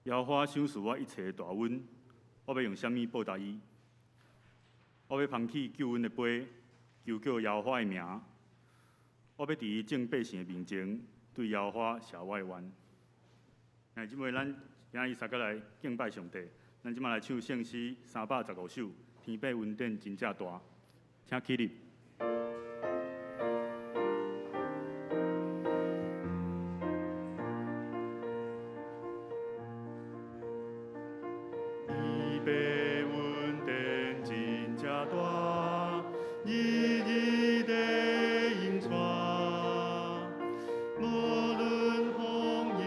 耶和華賞賜我一切大恩，我欲用啥物報答伊？我欲捧起救恩的杯，求叫耶和華的名。我欲佇伊眾百姓的面前，對耶和華謝我的願。兄弟姊妹，咱今仔日三個來敬拜上帝。咱這擺來唱聖詩315首，天父恩典真正大，請起立。伊父恩典真正大，日日地引帶，無論風湧抑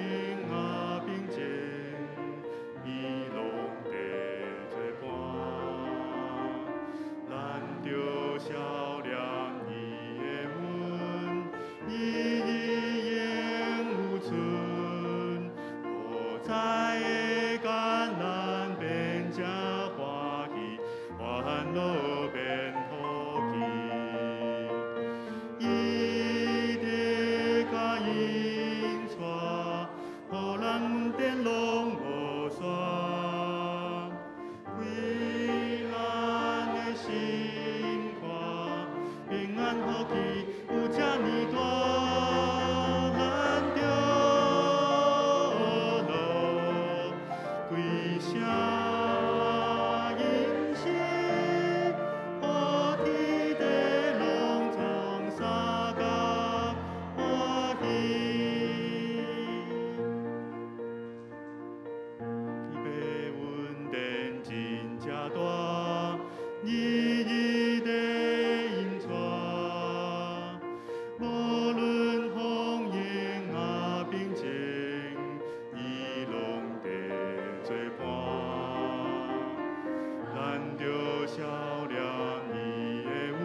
平靜，伊攏佇做伴。咱著曉念伊的恩，日日永有存，好在的艱難變成歡喜，煩惱變福氣。伊的跤引帶，予咱恩典攏無煞。開咱的心肝，平安福氣有這呢大，咱著樂，歸聲吟詩，予天地攏總相共歡喜。伊父恩典真正大，日日地引帶，無論風湧抑平靜，伊攏佇做伴。咱著曉念伊的恩，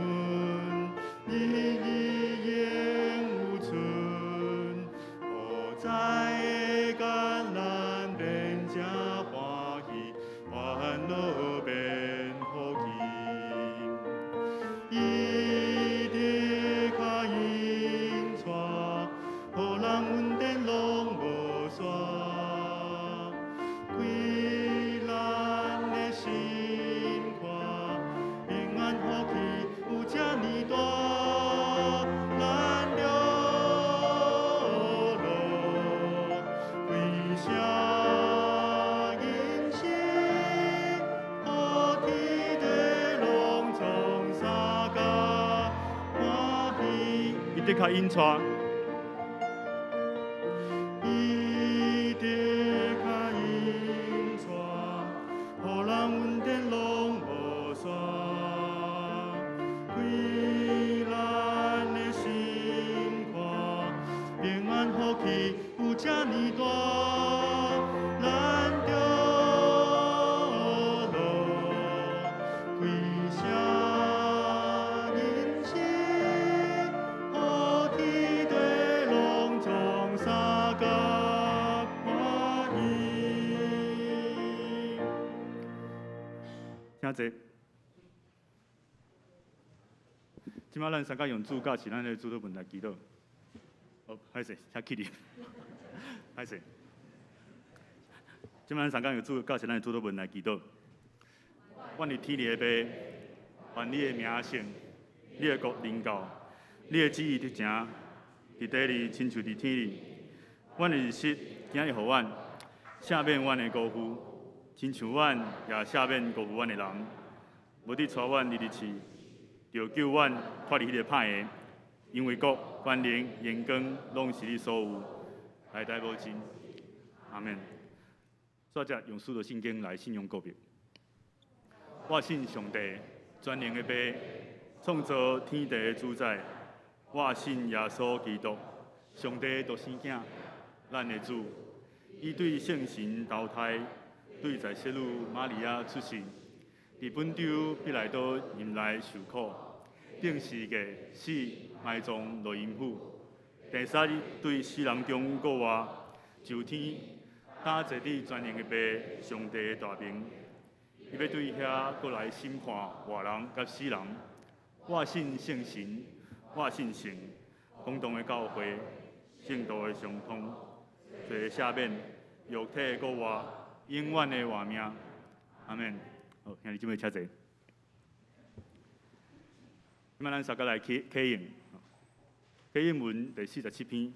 日日永有存，好在的艱難變成歡喜，煩惱變福氣。伊的跤引帶，予人恩典攏無煞。開咱的心肝，平安福氣有這呢大，咱著樂，歸聲吟詩，予天地攏總相共歡喜。伊的跤引帶。伊的跤引帶，予人恩典攏無煞。開咱的心肝，平安福氣有這呢大，咱著樂，歸聲吟詩，予天地攏總相共歡喜。請坐。這擺咱三個用主教示咱的主禱文來祈禱。哦，歹勢，請起立。歹勢。這擺咱三個用主教示咱的主禱文來祈禱。阮佇天裡的父，願你的名聖，你的國臨到，你的旨意得成，佇地裡親像佇天裡。阮的日食今日予阮，赦免阮的辜負，親像阮也赦免辜負阮的人。無得帶阮入去試，著救阮脫離彼个歹的，因為國、權能、榮光，攏是你所有，來代無盡。阿們。煞只用使徒信經來信仰告白。我信上帝，全能的父，創造天地的主宰。我信耶穌基督，上帝的獨生囝，咱的主。伊對聖神投胎，對在聖女瑪利亞出世，佇本丟彼拉多任內受苦，釘十字架死埋葬落陰府。第三日對死人中復活，上天，搭坐佇全能的父上帝的大爿。伊欲對遐閣來審判活人佮死人。我信聖神，我信聖公同的教會，聖徒的相通，罪的赦免，肉體的復活。永遠的活命。阿門。好，兄弟姊妹請坐。這擺咱三個來啟啟應，啟應文第47篇，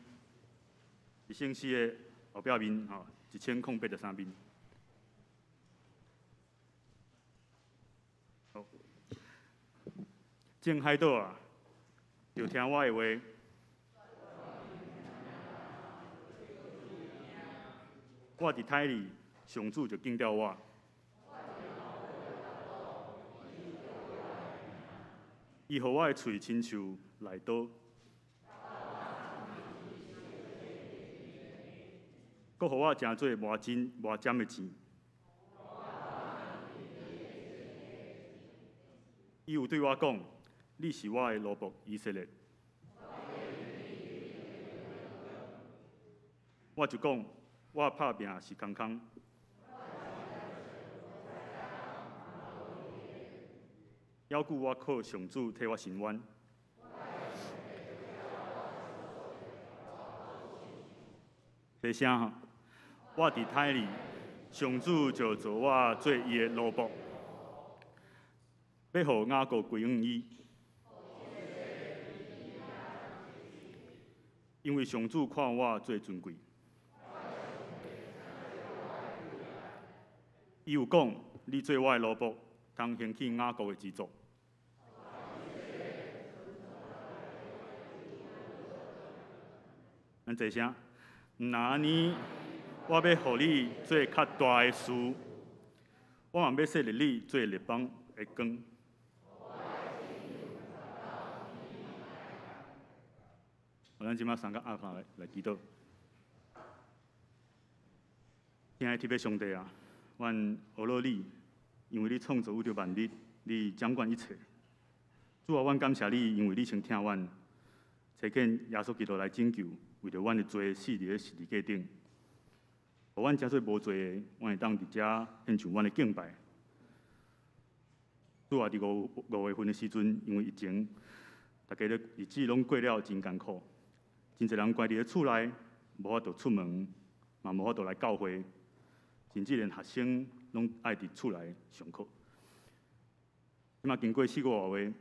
佇聖詩的後壁面吼，1083面。好，眾海島啊，著聽我的話。我佇胎裡，上主就敬吊我。伊予我的喙親像利刀，閣予我成做磨針磨尖的箭。伊有對我講：你是我的奴僕以色列。我就講，我拍拚是空空。猶久我靠上主替我伸冤。提聲吼，我佇胎裡，上主就造我做伊的奴僕，欲予雅各歸向伊。因為上主看我做尊貴。伊有講，你做我的奴僕，通興起雅各的支族。咱坐聲，毋若按呢，我欲予你做較大的事，我嘛欲設立你做列邦的光。好，咱這擺三個阿爸來祈禱。親愛的天父上帝啊，阮阿樂你，因為你創造宇宙萬物，你掌管一切。主啊，阮感謝你，因為你先疼阮，差遣耶穌基督來拯救，為著阮的罪死佇咧十字架頂，予阮這做無罪的，阮會當佇遮獻上阮的敬拜。主啊，佇五月份的時陣，因為疫情，大家咧日子攏過了真艱苦，真濟人關佇咧厝內，無法度出門，嘛無法度來教會，甚至連學生攏愛佇厝內上課。這馬經過4個外月，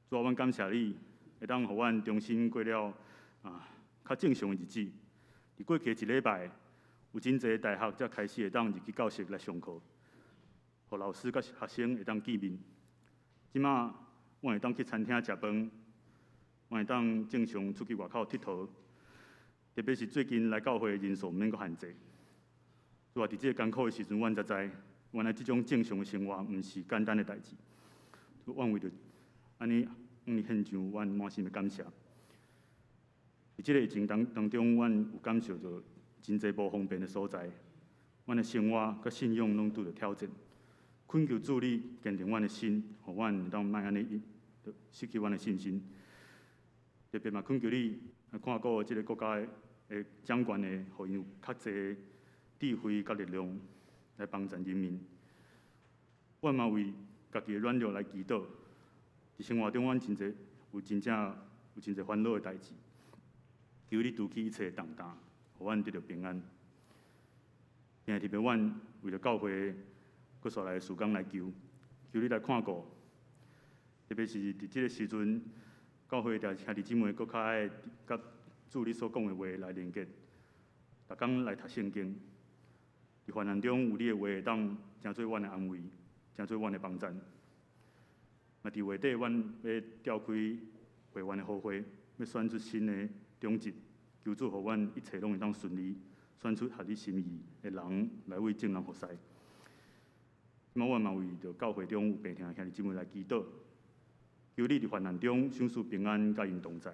主啊，阮感謝你，會當予阮重新過了較正常的日子。佇過去一禮拜，有真濟大學才開始會當入去教室來上課，予老師佮學生會當見面。這馬，阮會當去餐廳食飯，阮會當正常出去外口𨑨迌。特別是最近來教會的人數毋免閣限制。主啊，佇這個艱苦的時陣，阮才知，原來這種正常的生活毋是簡單的代誌。阮為著按呢，向你獻上阮滿心的感謝。佇這個疫情當中，阮有感受著真濟無方便的所在，阮的生活佮信仰攏拄著挑戰。懇求主你堅定阮的心，予阮會當莫按呢失去阮的信心。特別嘛，懇求你看顧這個國家的掌權的，予𪜶有較濟智慧佮力量來幫助人民。阮嘛為家己的軟弱來祈禱。佇生活中，阮真濟有真正有真濟煩惱的代誌，求你除去一切的重擔，予阮得著平安。兄弟，特別阮為著教會閣紲來的事工來求，求你來看顧。特別是佇這個時陣，教會的兄弟姊妹閣較愛佮主你所講的話來連結，逐工來讀聖經。佇患難中有你的話會當成做阮的安慰，成做阮的幫贊。嘛，佇月底，阮欲召開會員的好會，欲選出新的長執，求主予阮一切攏會當順利，選出合你心意的人來為眾人服侍。這馬阮嘛為著教會中有病疼的兄弟姊妹來祈禱，求你佇患難中賞賜平安，佮𪜶同在。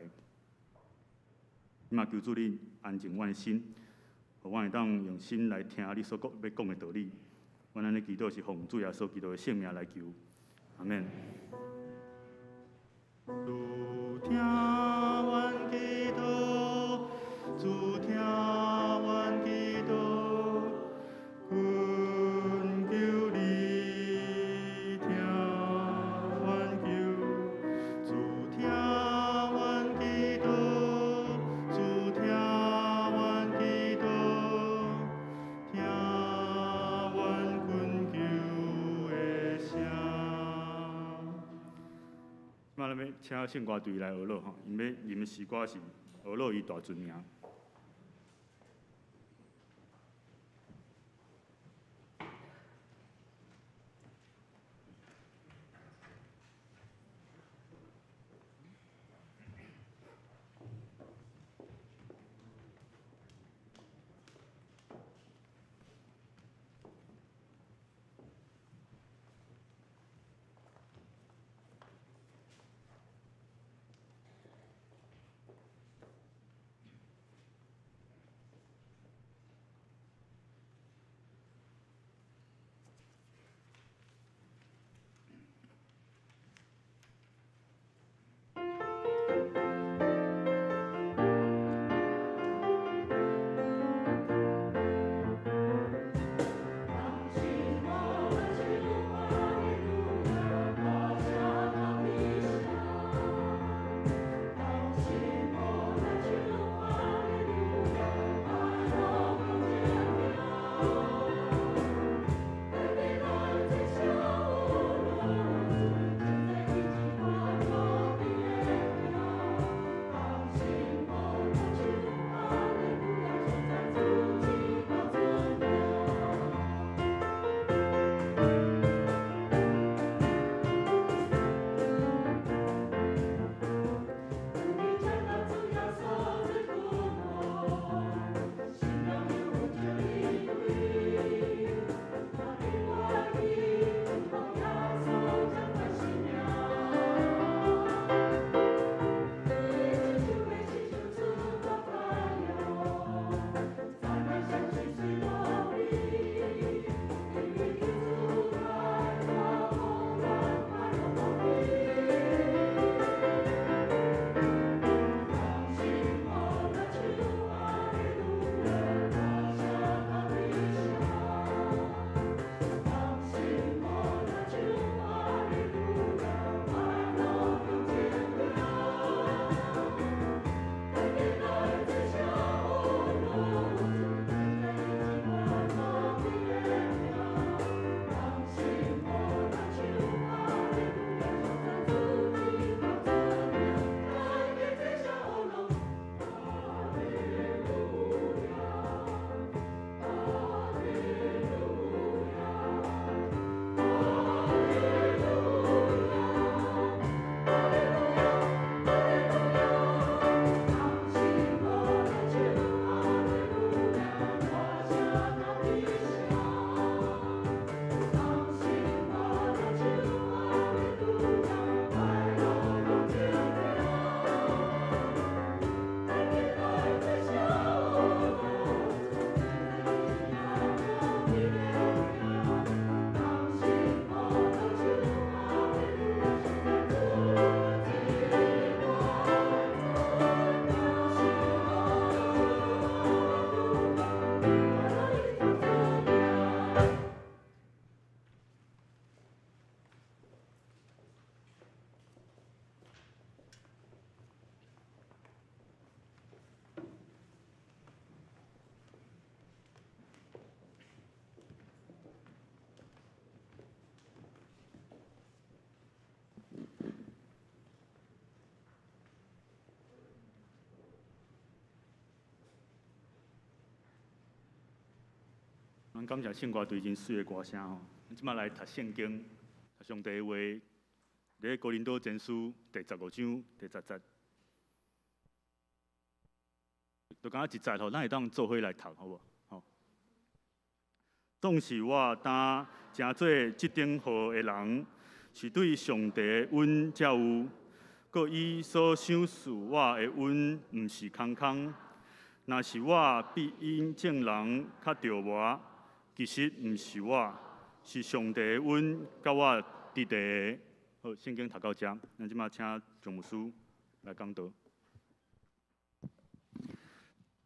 這馬求主你安靜阮的心，予阮會當用心來聽你所講欲講的道理。阮按呢祈禱是奉主耶穌基督的聖名來求，阿們。主聽阮祈禱，主聽阮祈禱，懇求你聽阮求。主聽阮祈禱，主聽阮祈禱，聽咱欲請聖歌隊來學樂吼，𪜶欲吟的詩歌是《呵咾伊大尊名》。咱感謝聖歌隊真媠的歌聲吼，咱這擺來讀聖經，讀上帝的話，佇哥林多前書第15章第10節，就敢若一節吼，咱會當做伙來讀，好無？吼，總是我當成做這等號的人，是對上帝的恩才有，閣伊所賞賜我的恩，毋是空空。若是我比𪜶眾人較著無，其實毋是我，是上帝的恩佮我佇佇。好，聖經讀到遮，咱這擺請張牧師來講道。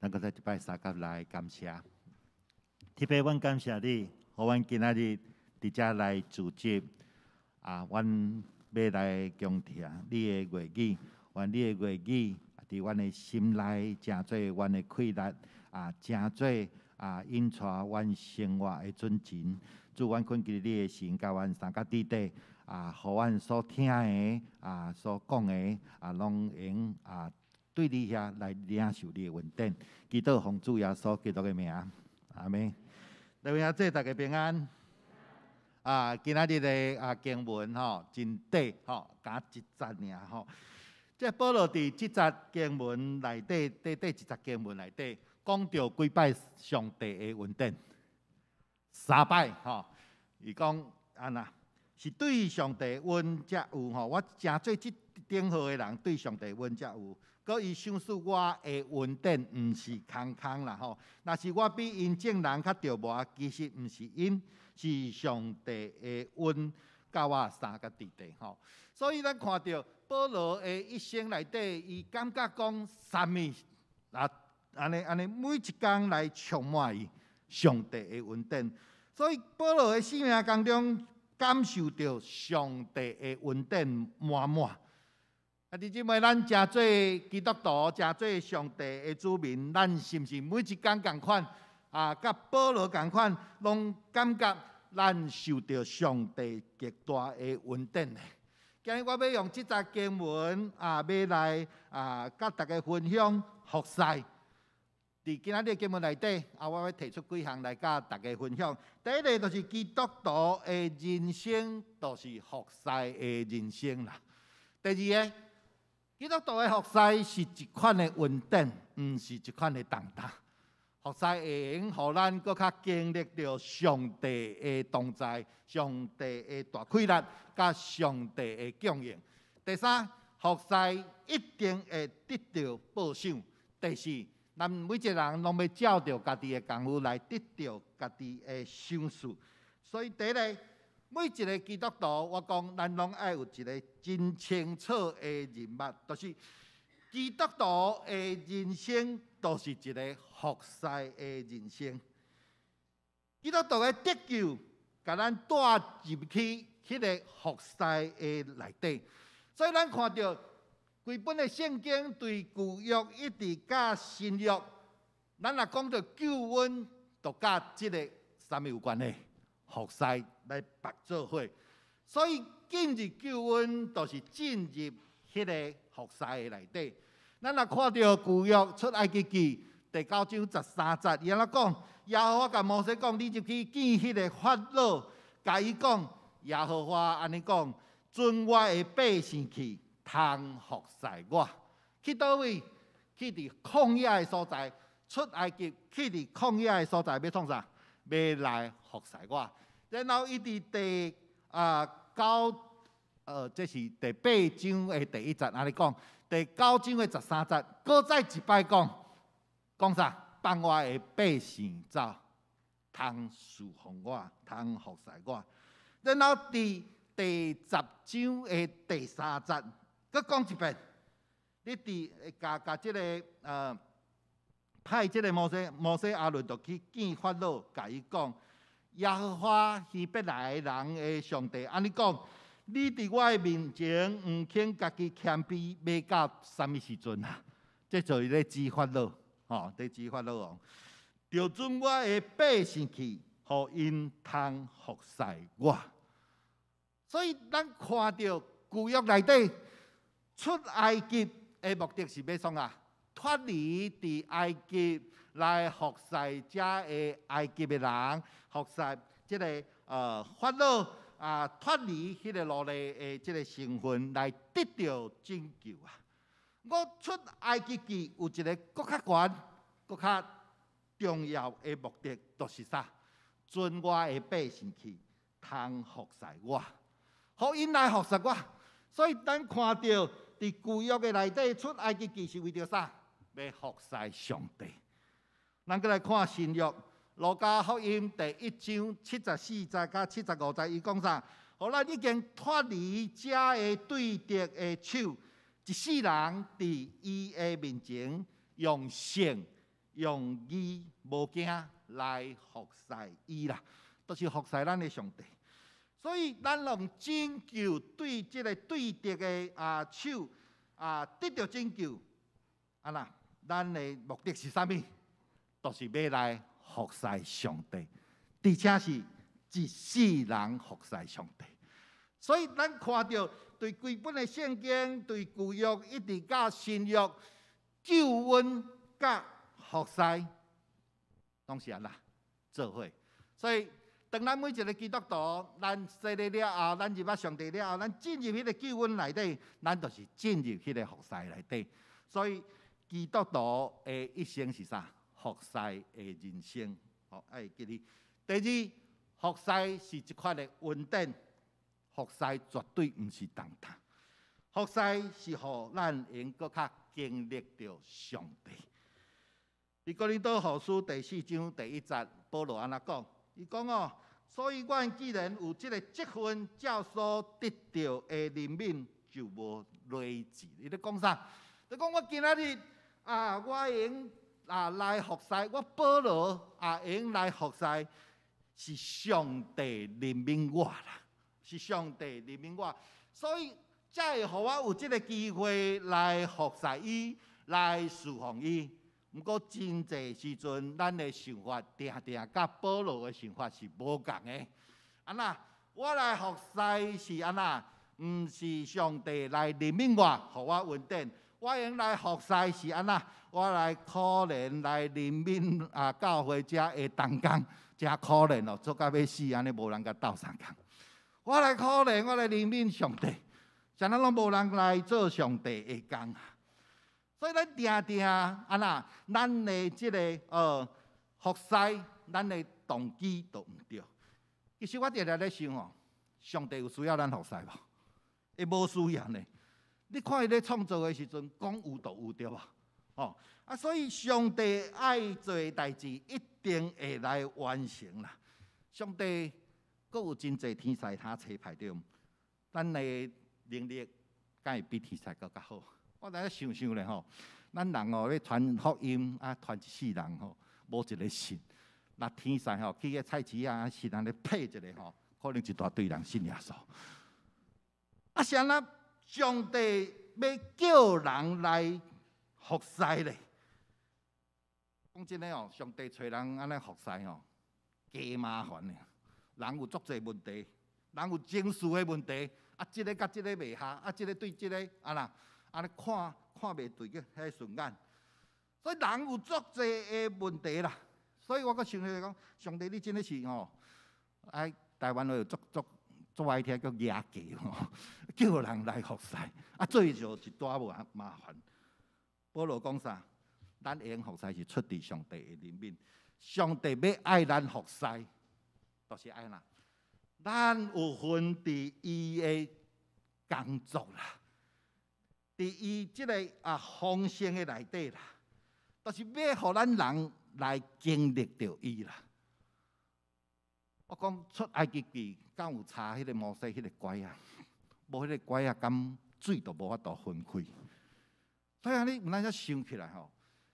咱閣再一擺相佮來感謝，特別阮感謝你，予阮今仔日佇遮來聚集，啊，阮欲來恭聽你的話語，願你的話語佇阮的心內，成做阮的氣力，啊，成做啊引帶阮生活的準繩。主，阮懇求你的神，共阮相佮佇底，啊，予阮所聽的啊，所講的啊，攏會用啊，對你遐來領受你的恩典。祈禱奉主耶穌基督的名，阿們。各位兄弟，大家平安。啊，今仔日的啊經文吼，真短吼，敢一節爾吼。這保羅佇這節經文內底，短短一節經文內底，講著幾擺上帝的恩典，三擺吼。伊講按怎，是對上帝恩才有吼，我誠做這等號的人，對上帝恩才有。閣伊賞賜我的恩典，毋是空空啦吼。若是我比𪜶眾人較著無，其實毋是𪜶，是上帝的恩佮我相佮佇咧吼。所以咱看著保羅的一生內底，伊感覺講啥物啊？按呢按呢，每一工來充滿伊上帝的恩典。所以保羅的生命當中，感受著上帝的恩典滿滿。啊，弟兄姊妹，咱誠做基督徒，誠做上帝的子民，咱是毋是每一工仝款啊？佮保羅仝款，攏感覺咱受著上帝極大的恩典呢？今日我欲用這節經文啊，欲來啊，佮大家分享服侍。佇今仔日經文內底，啊，我欲提出幾項來佮大家分享。第一个就是基督徒的人生，就是服侍的人生啦。第二个，基督徒的服侍是一款的恩典，毋是一款的重擔。服侍會用予咱閣較經歷著上帝的同在、上帝的大氣力、佮上帝的供應。第三，服侍一定會得著報賞。第四，咱每一個人攏欲照著家己的功夫來得著家己的賞賜。所以第一个，每一个基督徒，我講咱攏愛有一个真清楚的認識，就是基督徒的人生，就是一个服侍的人生。基督徒的得救，共咱帶入去彼个服侍的內底。所以咱看著規本的聖經，對舊約一直到新約，咱若講著救恩，就佮這个啥物有關係？服侍來綁做伙。所以進入救恩，就是進入彼个服侍的內底。咱若看著舊約出埃及記第九章十三節，伊按怎講？耶和華共摩西講：你入去見彼个法老，共伊講，耶和華按呢講：准我的百姓去，通服侍我。去佗位？去佇曠野的所在，出埃及去佇曠野的所在，欲創啥？欲來服侍我。然後伊佇第啊九，這是第八章的第一節，按呢講，第九章的十三節，閣再一擺講，講啥？放我的百姓走，通侍奉我，通服侍我。然後佇第十章的第三節，閣講一遍。你佇共共這个派這个摩西亞倫就去見法老，共伊講：耶和華希伯來人的上帝按呢講，你佇我的面前毋肯家己謙卑，欲到啥物時陣啊？這就是咧指法老，吼，咧指法老王，著准我的百姓去，予𪜶通服侍我。所以咱看著舊約內底出埃及的目的是欲創啥？脫離佇埃及來服侍遮个埃及的人，服侍這个法老啊，脫離彼个奴隸的這个身份來得著拯救啊！我出埃及記有一个閣較懸、閣較重要的目的，就是啥？准我的百姓去，通服侍我，予𪜶來服侍我。所以咱看著佇舊約的內底出埃及記是為著啥？欲服侍上帝。咱閣來看新約，路加福音第一章七十四節佮七十五節，伊講啥？予咱已經脫離這个對敵的手，一世人佇伊的面前用信用義無驚來服侍伊啦，就是服侍咱的上帝。所以咱用拯救對這个對敵的啊手啊得著拯救，啊那咱的目的是啥物？就是欲來服侍上帝，而且是一世人服侍上帝。所以咱看著對規本的聖經，對舊約一直到新約，救恩佮服侍，攏是按呢做伙。所以當咱每一个基督徒，咱洗禮了後，咱認捌上帝了後，咱進入彼个救恩內底，咱就是進入彼个服侍內底。所以基督徒的一生是啥？服侍的人生。好，愛記得。第二，服侍是一款的恩典，服侍絕對毋是重擔。服侍是予咱會閣較經歷著上帝。佇哥林多後書第四章第一節，保羅按呢講，伊講哦，所以阮既然有這个職分，照所得著的憐憫，就無累滯。伊咧講啥？伊講我今仔日啊，我會用啊來服侍，我保羅啊會用來服侍，是上帝憐憫我啦，是上帝憐憫我，所以才會予我有這个機會來服侍伊，來侍奉伊。毋過真濟時陣，咱的想法定定佮保羅的想法是無仝的。按呢，我來服侍是按呢，毋是上帝來憐憫我，予我恩典。我用來服侍是按呢，我來可憐來憐憫啊，教會遮的同工，真可憐哦，做甲欲死按呢，無人共鬥相共。我來可憐，我來憐憫上帝，啥物攏無人來做上帝的工。所以咱定定按呢，咱的這个服侍，咱的動機都毋對。其實我定定咧想哦，上帝有需要咱服侍無？伊無需要呢。你看伊咧創造的時陣，講有就有對無？哦啊，所以上帝愛做的代誌，一定會來完成啦。上帝閣有真濟天使通差派對，咱的能力敢會比天使閣較好？我來想想咧吼，咱人哦欲傳福音啊，傳一世人吼，無一个信。若天使吼去个菜市仔信按呢拍一下吼，可能一大堆人信耶穌。啊，是按呢上帝欲叫人來服侍咧？講真的哦，上帝揣人按呢服侍吼，加麻煩的。人有足濟問題，人有情緒的問題，啊，這个佮這个袂合，啊，這个對這个按呢，按呢看看袂對個彼个順眼，所以人有足濟的問題啦。所以我閣想起來講，上帝你真的是吼，哎，台灣話有足足足愛聽叫蜈蚣吼，叫人來服侍，啊，做就一大無麻煩。保羅講啥？咱會用服侍是出佇上帝的憐憫，上帝欲愛咱服侍，就是按呢，咱有份佇伊的工作啦，佇伊這个啊豐盛的內底啦，就是欲予咱人來經歷著伊啦。我講出埃及記，敢有差彼个摩西彼个拐仔？無彼个拐仔，敢水都無法度分開。所以按呢，咱才想起來吼，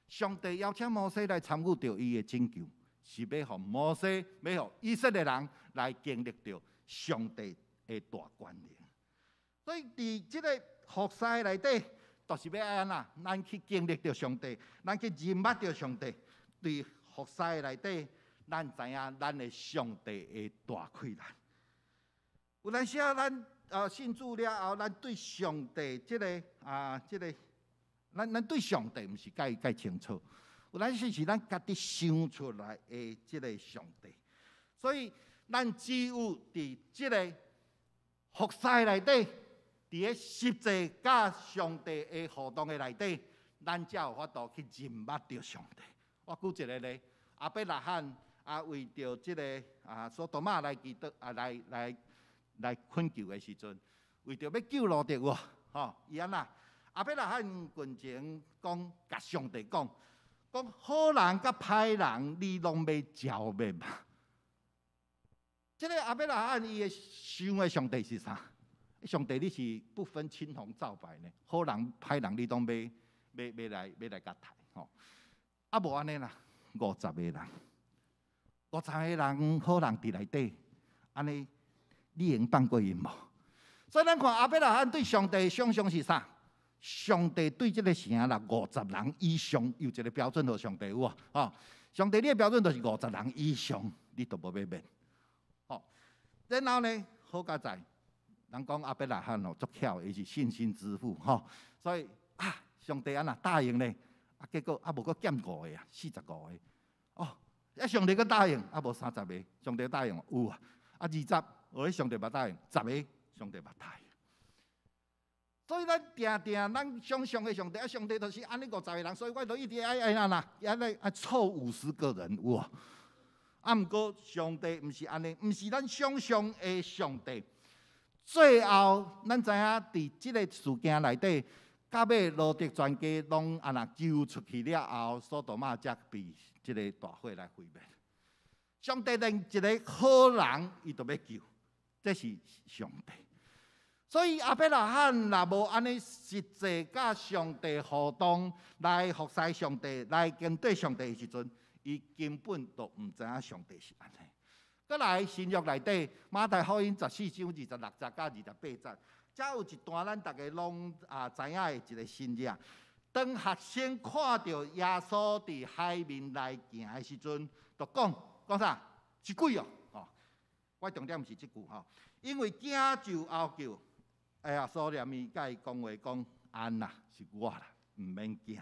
上帝邀請摩西來參與著伊的拯救，是欲予摩西，欲予以色列人來經歷著上帝的大權能。所以佇這个服侍內底，就是欲按呢，咱去經歷著上帝，咱去認捌著上帝。佇服侍內底，咱知影咱的上帝的大氣力。有當時啊，咱信主了後，咱對上帝這个啊，這个，咱對上帝毋是蓋蓋清楚，有當時是咱家己想出來的這个上帝。所以，咱只有佇這个服侍內底，佇个實際佮上帝的互動的內底，咱才有法度去認捌著上帝。我舉一个例，亞伯拉罕啊，為著這个啊所多瑪來祈禱啊，來來來懇求的時陣，為著欲救羅得喎，吼，伊按呢？亞伯拉罕近前講，共上帝講，講好人佮歹人，你攏欲剿滅嗎？這个亞伯拉罕伊的想的上帝是啥？上帝你是不分青紅皂白呢？好人歹人你攏欲欲欲來欲來共刣吼？啊無按呢啦，五十个人，五十个人好人佇內底，按呢你會用放過𪜶無？所以咱看亞伯拉罕對上帝的想象是啥？上帝對這个城啦五十人以上有一个標準，予上帝有無？吼，上帝你的標準就是五十人以上，你都無欲滅。吼，然後呢，好佳哉，人講亞伯拉罕哦，足巧，伊是信心之父吼，所以啊，上帝按怎答應咧？啊，結果啊無閣減五個啊，45個。哦，啊上帝閣答應，啊無30個，上帝答應有啊。啊20，哦，上帝嘛答應，十個，上帝嘛答應。所以咱定定咱想像的上帝，啊上帝就是按呢50個人，所以我就一直愛愛按怎，按呢愛湊50個人有無？啊，毋過上帝毋是按呢，毋是咱想像的上帝。最後，咱知影佇這个事件內底，到尾羅得全家攏按怎救出去了後，所多瑪才被這个大火來毀滅。上帝連一个好人，伊都欲救，這是上帝。所以亞伯拉罕若無按呢實際佮上帝互動，來服侍上帝，來跟綴上帝的時陣，伊根本就毋知影上帝是按呢。閣來新約內底，馬太福音14章26節佮28節，遮有一段咱逐家攏啊知影的一个神跡。當學生看著耶穌佇海面來行的時陣，就講講啥？是鬼哦！吼，我重點毋是這句吼，因為驚就嗷叫。哎呀，耶穌連伊佮伊講話講安啦，是我啦，毋免驚。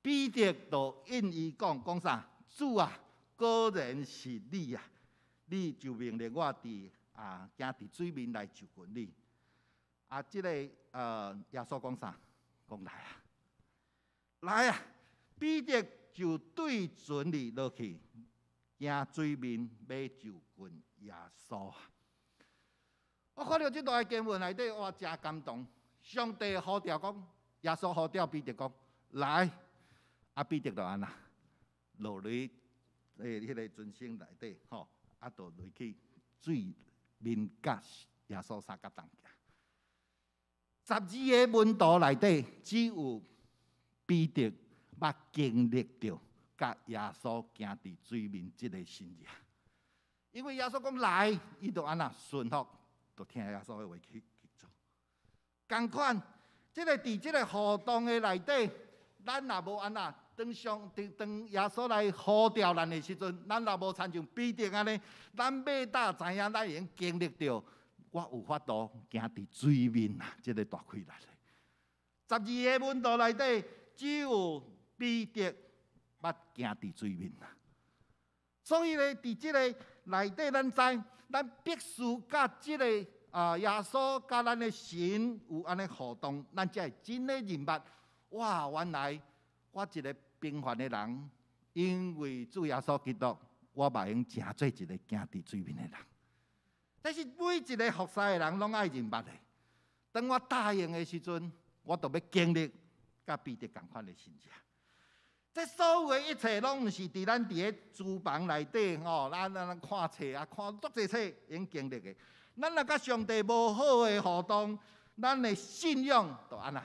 彼得就應伊講講啥？主啊，果然是你啊！你就命令我佇啊行佇水面來就近你。啊，這个耶穌講啥？講來啊，來啊！彼得就對船裡落去，行水面欲就近耶穌。我看著這段經文內底，我誠感動。上帝呼召講，耶穌呼召彼得講，來，啊彼得就按怎落佇彼个船身內底，吼，啊，就落去水面佮耶穌相佮同行。12個門徒內底，只有彼得捌經歷著佮耶穌行佇水面這个神跡。因為耶穌講來，伊就按怎順服，就聽耶穌的話去做。仝款，這个佇這个互動的內底，咱若無按怎，當上當當耶穌來呼召咱的時陣，咱若無親像彼得按呢，咱欲搭知影，咱已經經歷著，我有法度行佇水面啊，這个大氣力。12個門徒內底，只有彼得捌行佇水面啊。所以咧，佇這个內底，咱知，咱必須佮這个啊耶穌佮咱的神有按呢互動，咱才會真的認捌。哇，原來我一个平凡的人，因為主耶穌基督，我嘛會用成做一个行佇水面的人。這是每一个服侍的人攏愛認捌的。當我答應的時陣，我就欲經歷佮彼得仝款的神跡。這所有的一切，攏毋是佇咱佇咧書房內底吼，咱看冊啊，看足濟冊會用經歷的。咱若佮上帝無好的互動，咱的信仰就按怎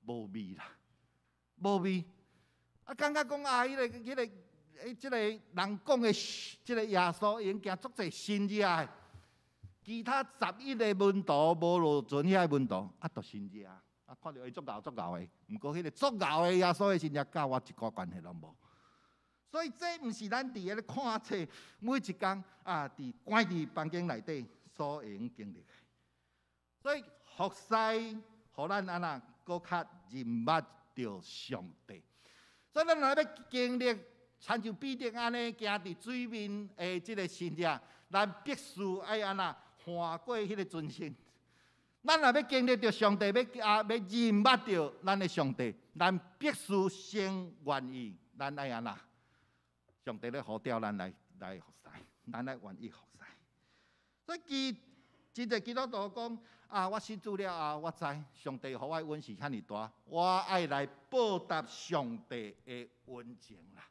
無味啦，無味。啊，感覺講啊，彼個、彼個、欸，這个人講的，這个耶穌已經行足濟神跡的。其他11個門徒無落船遐個門徒，啊，都神跡啊！啊，看著伊足𠢕足𠢕的，毋過彼个足𠢕的耶穌的神跡，佮我一寡關係攏無。所以這毋是咱佇咧看冊每一工啊，佇關佇房間內底所會用經歷的。所以服侍，予咱按怎閣較認捌著上帝。所以咱若欲經歷，親像彼得按呢行佇水面的這个神跡，咱必須愛按怎跨過彼个船身。咱若欲經歷著上帝，欲啊欲認捌著咱的上帝，咱必須先願意，咱愛按怎？上帝咧呼召咱來服侍，咱愛願意服侍。所以其真濟基督徒講啊，我信主了後，我知上帝予我的恩是遐爾大，我愛來報答上帝的恩情啦。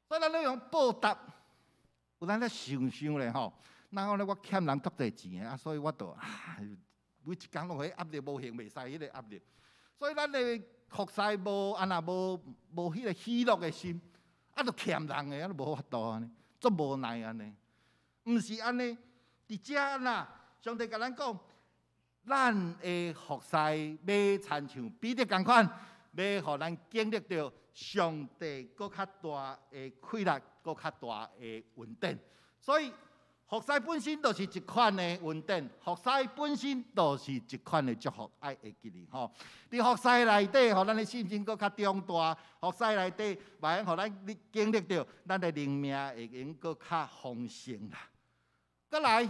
所以咱咧用報答，有咱咧想想咧吼。那我咧我欠人足濟錢的啊，所以我就啊，每一工攏彼壓力無形袂使彼个壓力。所以咱的服侍無按怎無無彼个喜樂的心，啊，就欠人的，啊，就無法度按呢，足無奈按呢。毋是按呢，佇遮啦，上帝共咱講，咱的服侍欲親像彼得仝款，欲予咱經歷著上帝閣較大的氣力，閣較大的恩典。所以服侍本身就是一款的恩典，服侍本身就是一款的祝福，愛會記得吼。佇服侍內底，予咱的信心閣較長大；服侍內底，嘛會予咱經歷著，咱的靈命會用閣較豐盛啦。閣來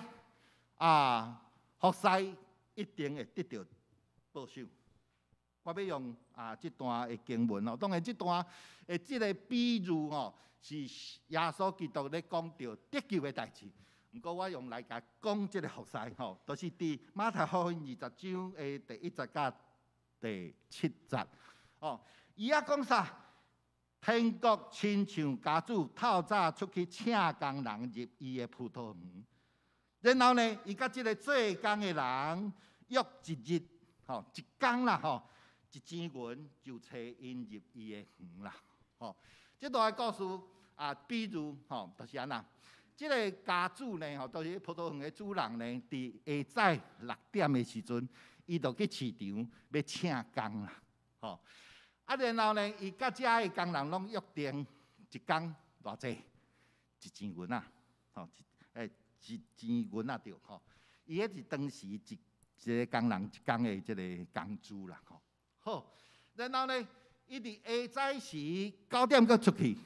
啊，服侍一定會得著報賞。我欲用啊這段的經文哦，當然這段的這个比喻吼，是耶穌基督咧講著得救的代誌。毋過我用來共講這个服侍吼，就是佇馬太福音20章的第一節佮第七節。哦，伊猶講啥？天國親像家主透早出去請工人入伊的葡萄園，然後呢，伊佮這个做工的人約一日，吼，一工啦，吼，一錢銀就揣𪜶入伊的園啦，吼。這段的故事啊，比如吼，就是按怎？這个家主呢，吼，就是葡萄園的主人呢，佇下早6點的時陣，伊就去市場欲請工啦，吼。啊，然後呢，伊佮遮的工人攏約定一工偌濟，一錢銀仔，吼，一錢銀仔對，吼。伊彼是當時一个工人一工的這个工資啦，吼。好，然後呢，伊佇下早時9點閣出去，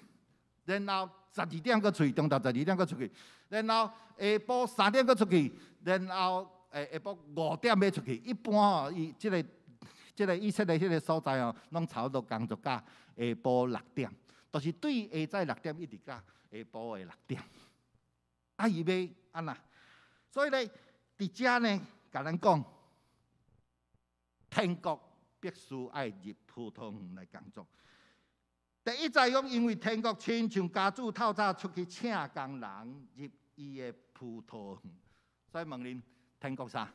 然後十二點閣出去，中晝十二點閣出去，然後下晡3點閣出去，然後下晡5點欲出去。一般吼，伊這个以色列彼个所在吼，攏差不多工作到下晡六點，就是對下早六點一直到下晡的六點。啊，伊欲按怎？所以咧，佇遮呢，共咱講，天國必須愛入葡萄園來工作。第一節講，因為天國親像家主透早出去請工人入伊的葡萄園，所以問恁，天國啥？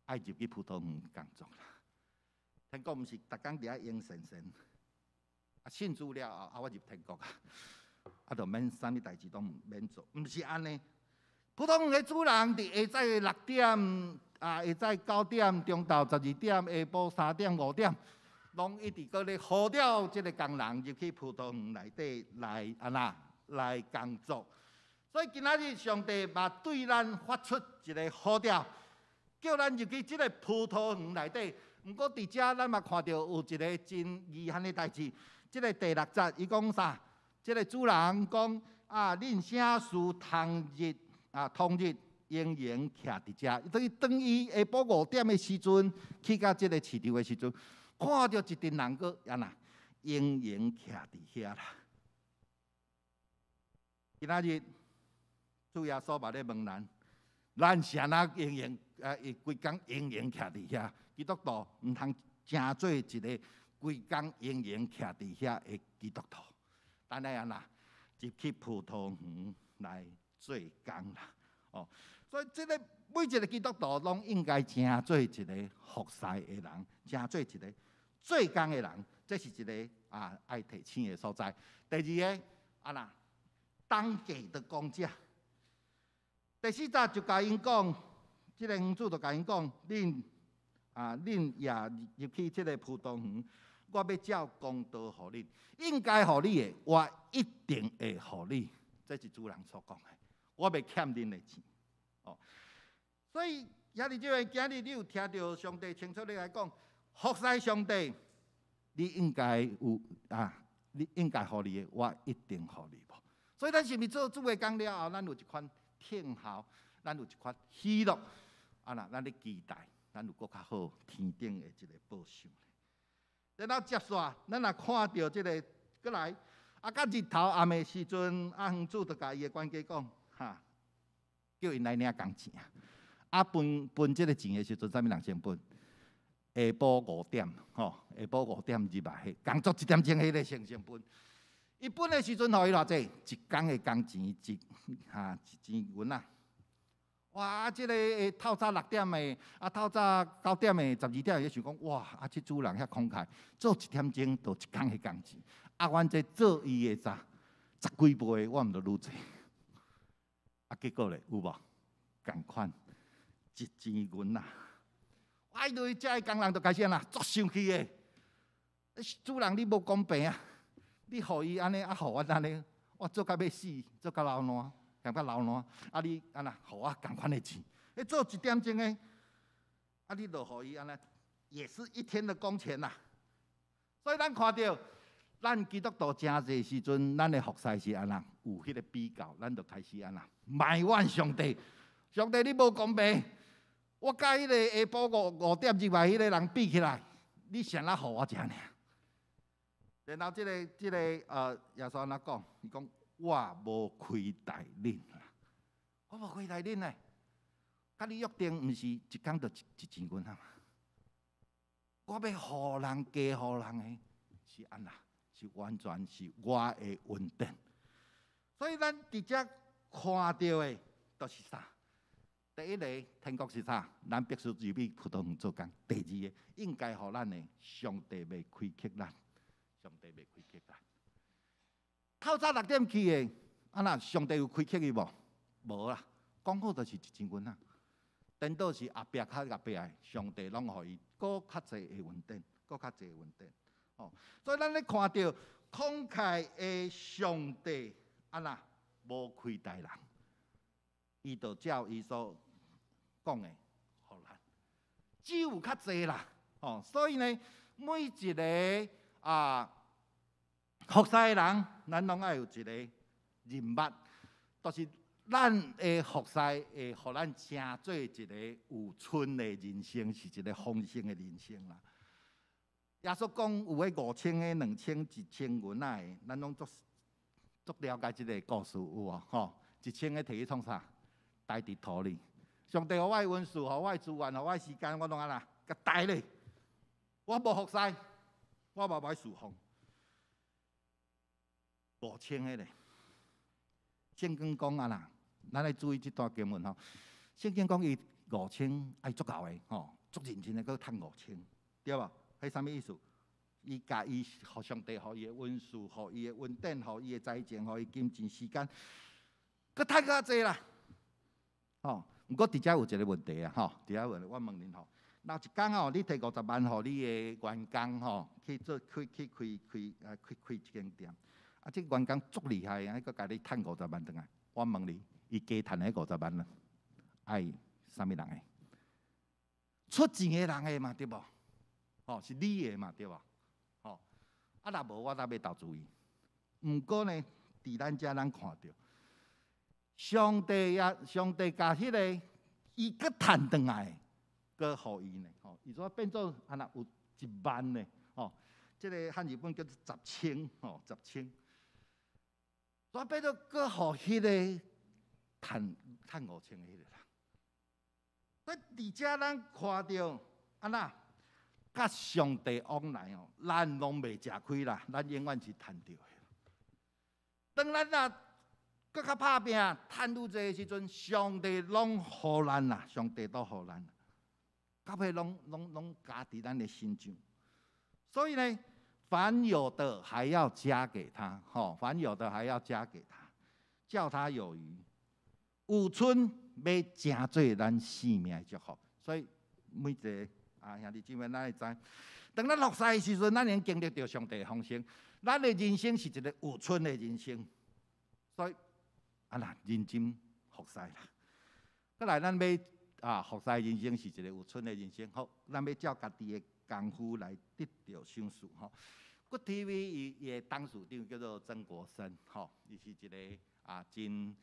愛入去葡萄園工作啦。天國毋是逐工佇遐閒閒閒，啊信主了後，啊我入天國啊，啊就免啥物代誌攏免做，毋是按呢。葡萄園的主人佇下早的六點，啊下早9點，中晝12點，下晡3點5點，攏一直閣咧呼召這个工人入去葡萄園內底來按怎來工作。所以今仔日上帝嘛對咱發出一个呼召，叫咱入去這个葡萄園內底。毋過佇遮咱嘛看著有一个真遺憾的代誌。這个第六節伊講啥？這个主人講啊，恁啥事通日啊，通日閒閒徛佇遮。等於當伊下晡5點的時陣去到這个市場的時陣，看著一陣人閣按怎閒閒徛佇遐啦。今仔日主耶穌嘛咧問咱，咱是按怎閒閒啊？伊規工閒閒徛佇遐？基督徒毋通成做一个規工閒閒徛佇遐的基督徒。咱愛按怎入去葡萄園來做工啦？哦，所以這个每一个基督徒攏應該成做一个服侍的人，成做一个做工的人，這是一个啊愛提醒的所在。第二个按怎當價的工價。第四節就共𪜶講，這个園主就共𪜶講，恁啊，恁也入去這个葡萄園，我欲照公道予恁，應該予你的，我一定會予你。這是主人所講的，我袂欠恁的錢。哦，所以兄弟姊妹，今日你有聽著上帝清楚咧來講，服侍上帝，你應該有啊，你應該予你的，我一定予你無。所以咱是毋是做主的工了後，咱有一款聽候，咱有一款喜樂，啊若咱咧期待，咱有閣較好天頂的一个報賞。然後接續，咱若看著這个閣來，啊，到日頭暗的時陣，啊，園主就共伊的管家講，哈，叫𪜶來領工錢。啊，分分這个錢的時陣，啥物人先分？下晡五點，吼，下晡五點入來，工作一點鐘，彼个先分。伊分的時陣，予伊偌濟？一工的工錢一哈一錢銀仔。哇！這个透早6點的，啊透早9點的，12點，伊想講哇！啊，這主人遐慷慨，做一點鐘就一工的工錢。啊，阮這做伊的十幾倍，我毋著愈濟。啊，結果咧有無？仝款一錢銀仔。哎，對，遮的工人就開始按怎，足生氣的。主人你無公平啊！你予伊按呢，啊予阮按呢，我做甲欲死，做甲流爛。嫌較流爛，啊你按怎，予我仝款的錢，彼做一點鐘的，啊你就予伊按呢，也是一天的工錢啦。所以咱看著，咱基督徒誠濟時陣，咱的服侍是按怎，有彼个比較，咱就開始按怎埋怨上帝。上帝你無公平，我佮彼个下晡五點入來彼个人比起來，你啥物予我這爾？然後這個耶穌按怎講？伊講我無虧待恁啦，我無虧待恁呢。佮你約定毋是一工就一錢銀仔嗎？我欲予人加予人的，是按怎？是完全是我的恩典。所以咱佇遮看著的，就是啥？第一個天國是啥？咱必須入去葡萄園做工。第二个，應該予咱的，上帝袂虧欠咱，上帝袂虧欠咱。透早6點去的，啊若上帝有虧欠伊無？無啦，講好就是一錢銀仔。顛倒是後壁較後壁的，上帝攏予伊閣較濟的恩典，閣較濟的恩典。哦，所以咱咧看著慷慨的上帝，按怎無虧待人，伊就照伊所講的，予咱只有較濟啦。哦，所以呢，每一个服侍的人，咱攏愛有一個人脈，就是咱的服侍會予咱成做一个有春的人生，是一个豐盛的人生啦。耶穌講有彼5000个、2000、1000銀仔的，咱攏足足了解這个故事有無？吼，1000个提去創啥？呆佇土裡。上帝予我的恩賜，予我的資源，予我的時間，我攏按怎？共呆咧。我無服侍，我嘛無愛侍奉。5000个咧，聖經講按怎，咱愛注意這段經文吼。聖經講伊五千愛足夠的吼，足認真的閣趁五千，對無？彼啥物意思？伊共伊予上帝予伊的恩賜，予伊的恩典，予伊的才情，予伊金錢時間，閣趁較濟啦。吼，毋過佇遮有一个問題啊，吼，佇遮問我問恁吼，若一工吼，你提50萬予你的員工吼，去做去去開開啊開開一間店，啊，這個員工足厲害啊，閣共你趁五十萬轉來，我問你，伊加趁彼五十萬啊，愛啥物人的？出錢的人的嘛，對無？吼，是你的嘛，對無？吼，啊，若無我才欲投資伊。毋過呢，佇咱遮咱看著，上帝也上帝共彼个伊閣趁轉來，閣予伊呢，吼，伊說變做按怎有1萬呢，吼，這个漢字本叫做十千，吼，十千。所以變做閣予彼个趁趁5000的彼个人。所以佇遮咱看著按怎？佮上帝往來哦，咱攏袂食虧啦，咱永遠是趁著的。當咱若閣較拍拚，趁愈濟的時陣，上帝攏予咱啦，上帝都予咱，到尾攏加佇咱的身上。所以呢，凡有的還要加給他，吼，凡有的還要加給他，叫他有餘。有春欲成做咱生命的祝福，所以每一个兄弟姊妹，咱會知，當咱服侍的時陣，咱會經歷著上帝的豐盛。咱的人生是一个有春的人生，所以啊啦，認真服侍啦。閣來，咱欲服侍人生是一个有春的人生。好，咱欲照家己的功夫來得著賞賜吼。骨 TV 伊的董事長叫做曾國森，吼，伊是一个真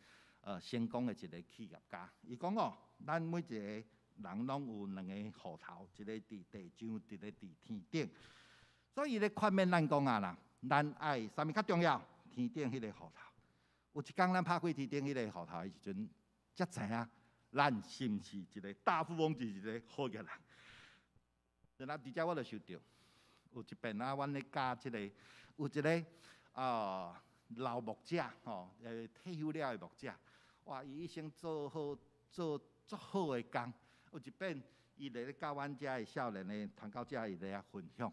成功的一个企業家。伊講哦，咱每一個人攏有兩个戶頭，一个佇地上，一个佇天頂。所以伊咧勸勉咱講啊啦，咱愛啥物較重要？天頂彼个戶頭。有一工咱拍開天頂彼个戶頭的時陣，才知影咱是毋是一个大富翁，是一个好額人。然後佇遮我就想著，有一遍啊，阮咧教這个，有一个老牧者吼，退休了的牧者，哇，伊一生做好做足好的工。有一遍，伊來咧教阮遮的少年的傳教者，伊咧遐分享，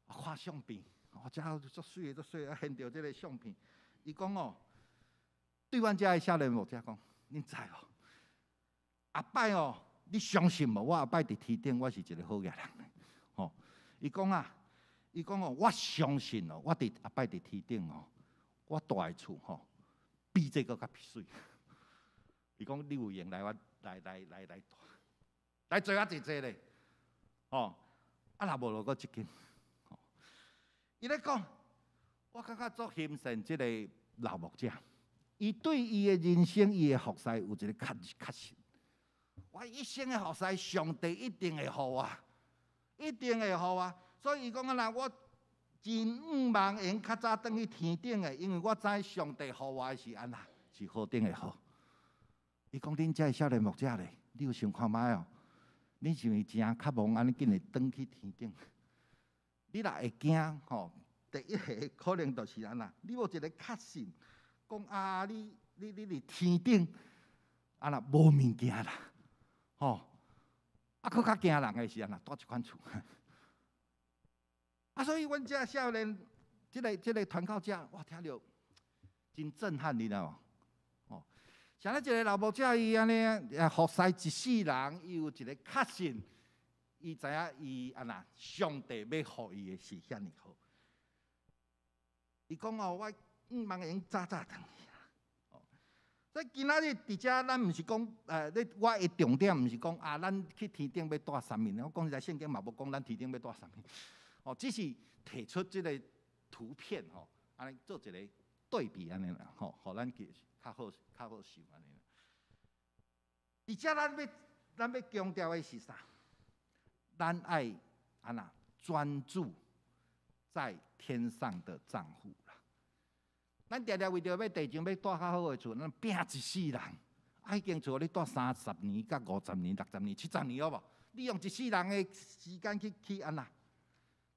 看相片，哦，遮足媠的足媠的，現著這个相片。伊講哦，對阮遮的少年牧者講，恁知無？後擺哦，你相信無？我後擺佇天頂，我是一个好額人。吼，伊講啊，伊講哦，我相信哦，我佇後擺佇天頂哦，我蹛的厝吼，比這个閣較媠。伊講你有閒來我來來來來來坐較濟濟咧，吼！啊若無就閣這間。伊咧講，我感覺足欣羨這个老牧者，伊對伊的人生、伊的服侍有一个確信。我一生的服侍，上帝一定會予我，一定會予我。所以伊講啊，若我真向望會用較早轉去天頂的，因為我知上帝予我的是按怎，是何等的好。伊講恁遮的少年牧者咧，你有想看覓哦？你是毋是誠渴望按呢緊會轉去天頂？你若會驚吼，第一个可能就是按怎，你無一个確信，講啊，你佇天頂，啊若無物件啦，吼，啊，閣較驚人的是按怎，蹛這款厝。啊，所以阮遮少年，這个傳教者，我聽著真震撼，你知無？哦，像咧一个老牧者伊按呢，服侍一世人，伊有一个確信，伊知影伊按怎，上帝欲予伊的是遐爾好。伊講哦，我向望會用早早轉去啦。哦，所以今仔日佇遮，咱毋是講，咧我的重點毋是講啊，咱去天頂欲蹛啥物？我講實在，聖經嘛無講咱天頂欲蹛啥物。哦，只是提出這个圖片吼，按呢做一个對比按呢啦，吼，予咱記較好較好想按呢。佇遮咱欲強調的是啥？咱愛按怎專注在天上的帳戶啦。咱定定為著欲地上欲蹛較好的厝，咱拚一世人。啊，彼間厝你蹛30年、佮50年、60年、70年好無？你用一世人的時間去按怎？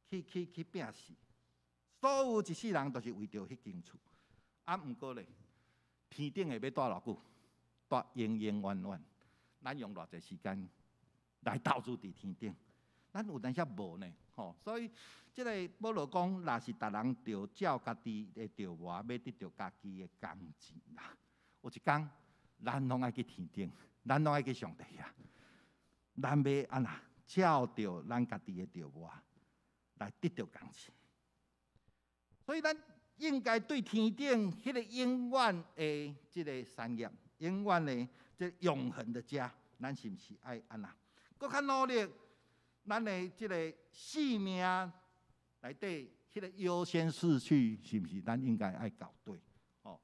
去拚死，所有一世人都是為著彼間厝。啊，毋過咧，天頂的欲蹛偌久？蹛永永遠遠。咱用偌濟時間來投資佇天頂？咱有當時無呢，吼。所以，這个保羅講，若是逐人著照家己的著磨，欲得著家己的工錢啦。有一工，咱攏愛去天頂，咱攏愛去上帝遐。咱欲按怎照著咱家己的著磨來得著工錢。所以，咱應該對天頂彼个永遠的這个產業，永遠的這永恆的家，咱是毋是愛按怎？閣較努力，咱的這个性命內底彼个優先次序，是毋是咱應該愛校對？吼，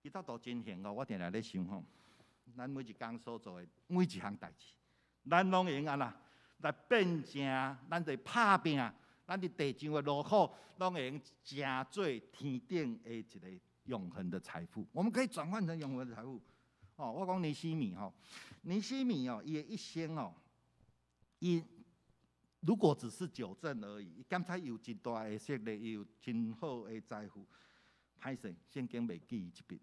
基督徒真幸福，我定定咧想吼，咱每一工所做的每一項代誌，咱攏會用按怎來變成咱佇拍拚，咱佇地上的勞苦，攏會用成做天頂的一个永恆的財富。我們可以轉換成永恆的財富。哦，我講尼希米吼，尼希米哦，伊的一生哦，伊如果只是酒政而已，伊感覺有真大的勢力，伊有真好的財富，歹勢，聖經袂記伊這筆。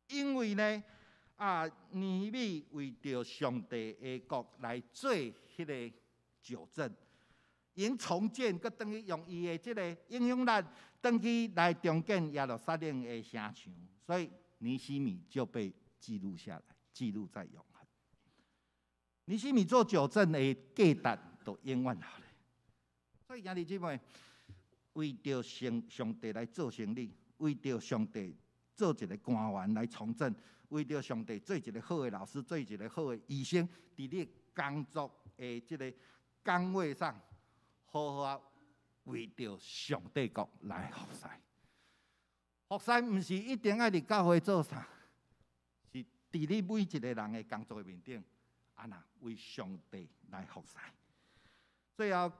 因為呢，啊，尼希米為著上帝的國來做彼个酒政，用重建，閣轉去用伊的這个影響力，轉去來重建耶路撒冷的城牆，所以尼希米就被記錄下來，記錄在永恆。尼希米做酒政的價值都永遠留咧。所以兄弟姊妹，為著上帝來做生理，為著上帝做一个官員來從政，為著上帝做一个好的老師，做一个好的醫生，佇你工作的這个崗位上，好好為著上帝國來服侍。服侍毋是一定愛佇教會做啥，是佇你每一个人的工作面頂，按怎為上帝來服侍。最後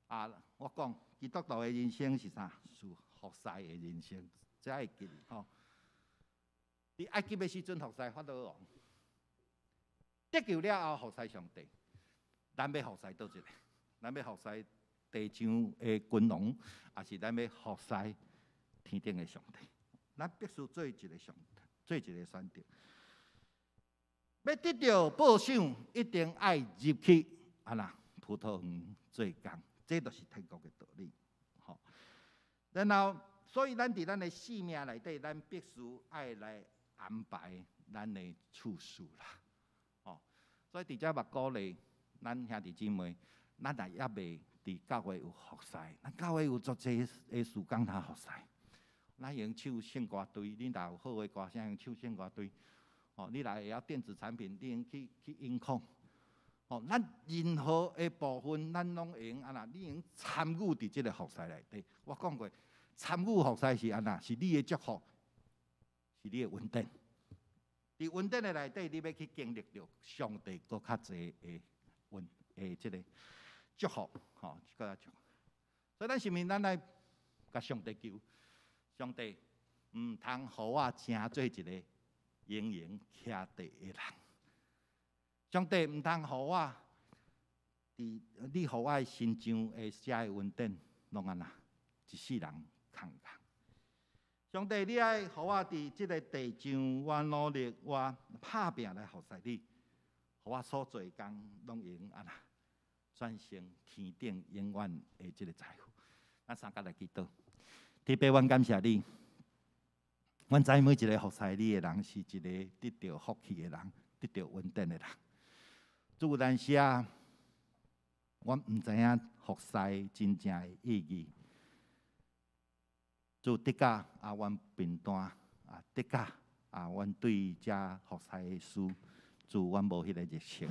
啊，我講基督徒的人生是啥？是服侍的人生，這會記吼。佇埃及的時陣服侍法老王，得救了後服侍上帝。咱欲服侍佗一个？咱欲服侍地上的君王，抑是咱欲服侍天頂的上帝？咱必須做一个上，做一个選擇。欲得著報賞，一定愛入去按怎葡萄園做工，這就是天國的道理。吼，然後，所以咱佇咱的性命內底，咱必須愛來安排咱的次序啦。吼，所以佇遮嘛鼓勵咱兄弟姊妹，咱若猶未佇教會有服侍，咱教會有足濟的事工通服侍。咱用唱聖歌隊，恁若有好的歌聲，用唱聖歌隊。吼，你若會曉電子產品，你用去音控。吼，咱任何的部分，咱攏會用按怎？你用參與佇這个服侍內底。我講過，參與服侍是按怎？是你的祝福，是你的恩典。佇恩典的內底，你欲去經歷著上帝閣較濟的恩的這个祝福，吼，閣較祝福。所以咱是毋是咱來共上帝求？上帝毋通予我成做一个閒閒徛地的人。上帝毋通予我佇你予我的身上的遮的恩典，攏按怎一世人空空。上帝，你愛予我佇這个地上，我努力，我拍拚來服侍你，予我所做的工攏會用按怎轉成天頂永遠的這个財富。咱三佮來祈禱，天父，阮感謝你，阮知每一个服侍你的人是一个得著福氣的人，得著恩典的人。主，有當時啊，阮毋知影服侍真正的意義。主，的確啊，阮貧惰啊，的確啊，阮對這服侍的事，主，阮無彼个熱情。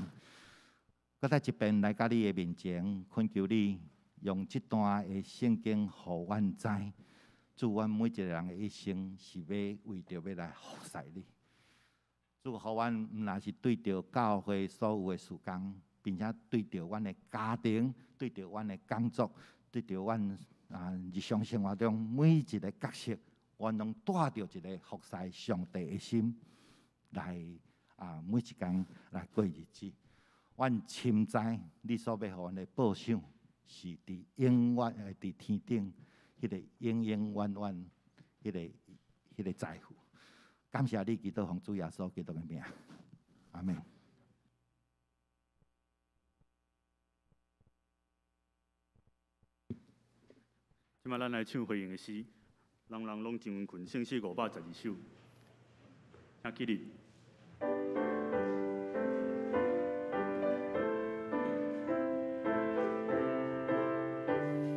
閣再一遍來到你的面前，懇求你用這段的聖經，予阮知，主，阮每一个人的一生是欲為著欲來服侍你。主，予阮毋但是對著教會所有的事工，並且對著阮的家庭，對著阮的工作，對著阮日常生活中每一个角色，阮攏帶著一个服侍上帝的心來每一工來過日子。阮深知你所欲予阮的報賞是佇永遠的佇天頂，彼个永永遠遠，彼个財富。感謝你，祈禱奉主耶穌基督的名，阿們。這擺咱來唱回應的詩，人人攏真殷勤，聖詩512首，請起立。請坐。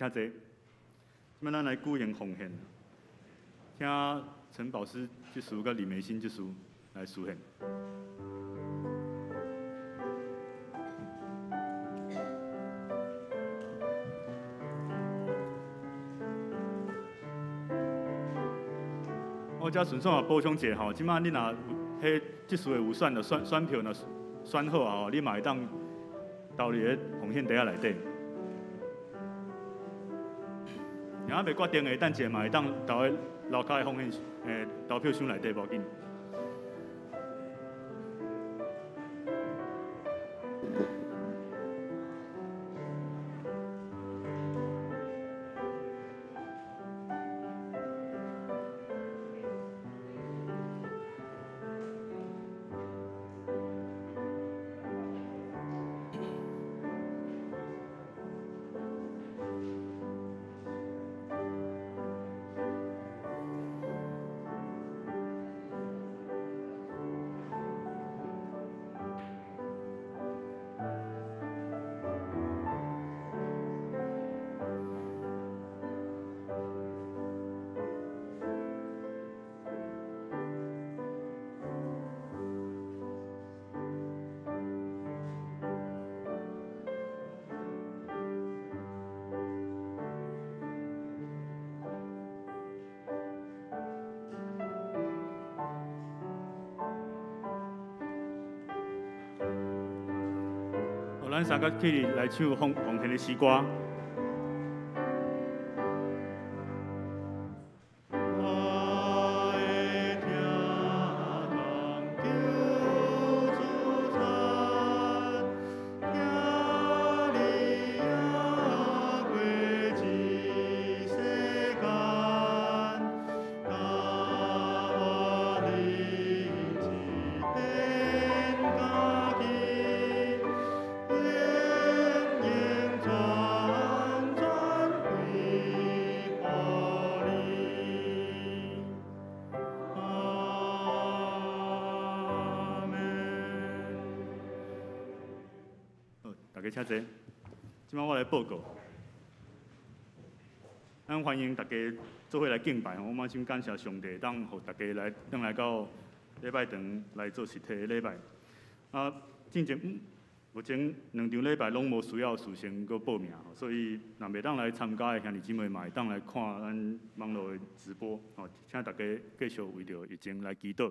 這擺咱來舉行奉獻，請陳寶師執事佮李梅欣執事來司獻。我遮順紲也補充一下吼，這擺你若有彼執事的有選的選選票若選好啊吼，你嘛會當投入咧奉獻袋仔內底。若猶未決定的，等一下嘛會當投喺樓跤的奉獻投票箱內底，無要緊。咱三个起來唱奉奉獻的詩歌。大家請坐。這擺我來報告。咱歡迎大家做伙來敬拜。我嘛真感謝上帝，當予大家來轉來到禮拜堂來做實體的禮拜。啊，進前目前兩場禮拜攏無需要事先閣報名，所以若袂當來參加的兄弟姊妹嘛會當來看咱網路的直播。吼，請大家繼續為著疫情來祈禱。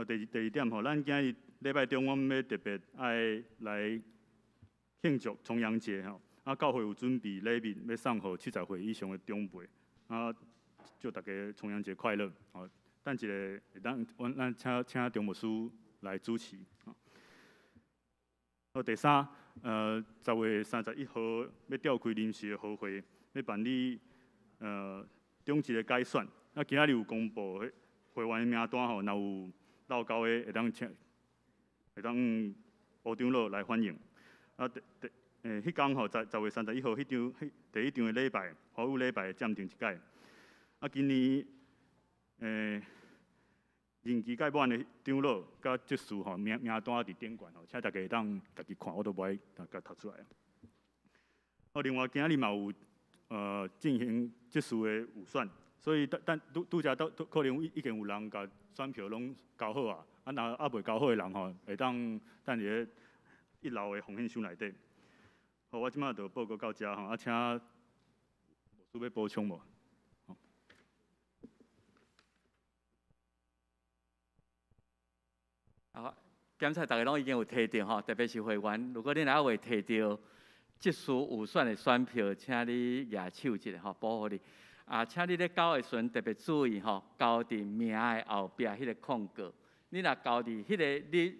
第二點吼，咱今日禮拜中，阮欲特別愛來慶祝重陽節吼。啊，教會有準備禮物，欲送予70歲以上的長輩。啊，祝大家重陽節快樂！吼，等一下會當，阮咱請請張牧師來主持。好，第三，10月31號欲召開臨時的合會，欲辦理長執的改選。啊，今仔日有公布會員的名單吼，若有落勾的，會當請，會當吳長老來反映。啊，第第彼工吼，10月31號，彼場，彼第一場的禮拜，華語禮拜暫停一擺。啊，今年任期屆滿的長老佮執事吼，名名單佇頂懸吼，請大家會當家己看，我都無愛共讀出來。好，另外今仔日嘛有進行執事的預選，所以等拄拄才都可能已經有人共選票攏交好啊，啊若猶未交好的人吼，會當等佇咧一樓的奉獻箱內底。好，我這擺就報告到遮吼，啊，請牧師欲補充無？好，檢查大家攏已經有提著吼，特別是會員，如果你若猶未提著執事預選的選票，請你舉手一下吼，保護你。啊，請你咧交的時陣特別注意吼，交佇名的後壁彼個空格。你若交佇彼個你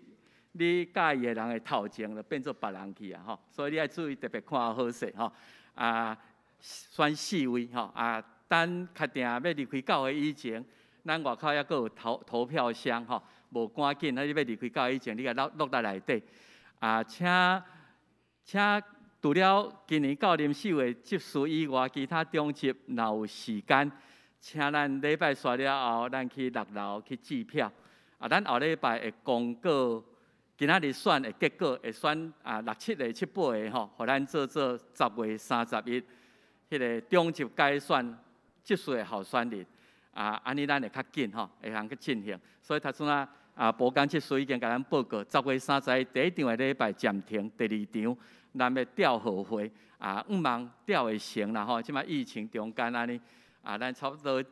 你佮意的人的頭前，就變做別人去啊吼。所以你愛注意特別看好勢吼。啊，選四位吼。啊，等確定欲離開教會以前，咱外口猶閣有投投票箱吼。無趕緊，啊，你欲離開教會以前，你共落落來內底。啊，請請。除了今年到臨四月執事以外，其他長執若有時間，請咱禮拜煞了後，咱去六樓去計票。啊，咱後禮拜會公告今仔日選的結果，會選啊六七個、七八個吼，予咱做做10月31彼个長執改選執事的候選人。啊，按呢咱會較緊吼，會通去進行。所以頭先啊，啊，寶剛執事已經共咱報告，10月31第一場的禮拜暫停，第二場。咱欲調和會啊，向望調會成啦吼。這擺疫情中間按呢啊，咱差不多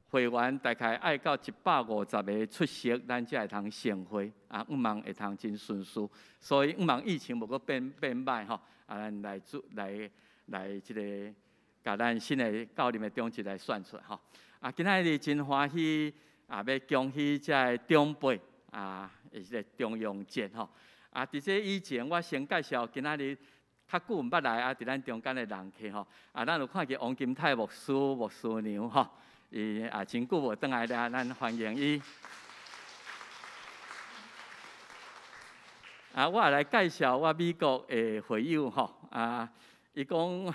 會員大概愛到150個出席，咱才會通成會啊。向望會通真順遂，所以向望疫情無閣變變歹吼。啊，咱來做來來這个共咱新的教林的長執來選出來吼。啊，今仔日真歡喜啊，欲恭喜遮个長輩啊，是個重陽節吼。啊，佇這以前，我先介紹今仔日較久毋捌來啊，佇咱中間的人客吼。啊，咱有看見王金泰牧師、牧師娘吼，伊啊真久無轉來啦，咱歡迎伊。啊，我也來介紹我美國的會友吼。啊，伊講。